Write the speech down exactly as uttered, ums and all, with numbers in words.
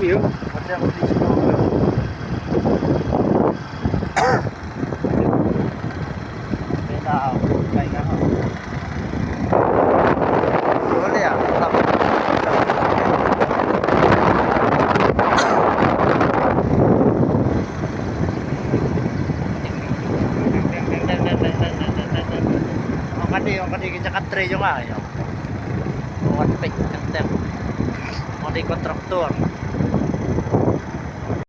Ong ka dei, ong ka dei ka jaka trei jong nga ïa. Ong ka dei teng teng. Ong ka dei kontraktor.